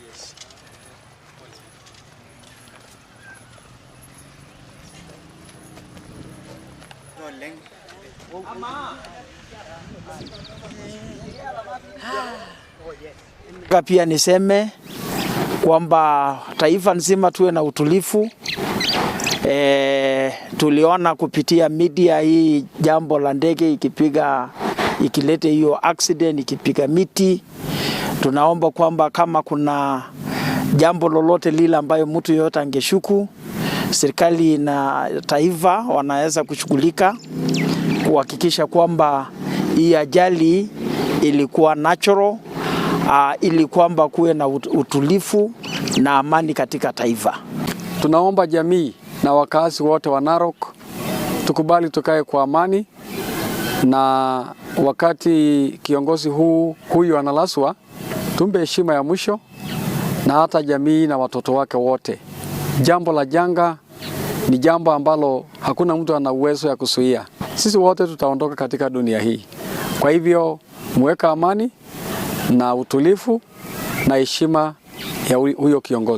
Yes. Pia niseme kwamba taifa nzima tuwe na utulivu. Tuliona kupitia media hii jambo la ndege ikipiga ikilete hiyo accident ikipiga miti. Tunaomba kwamba kama kuna jambo lolote lile ambayo mtu yoyote angeshuku, serikali na taifa wanaweza kushughulika kuhakikisha kwamba hii ajali ilikuwa natural, ili kwamba kuwe na utulivu na amani katika taifa. Tunaomba jamii na wakazi wote wa Narok tukubali tukae kwa amani, na wakati kiongozi huyu analaswa, tumpe heshima ya mwisho na hata jamii na watoto wake wote. Jambo la janga ni jambo ambalo hakuna mtu ana uwezo ya kuzuia. Sisi wote tutaondoka katika dunia hii. Kwa hivyo muweka amani na utulivu na heshima ya huyo kiongozi.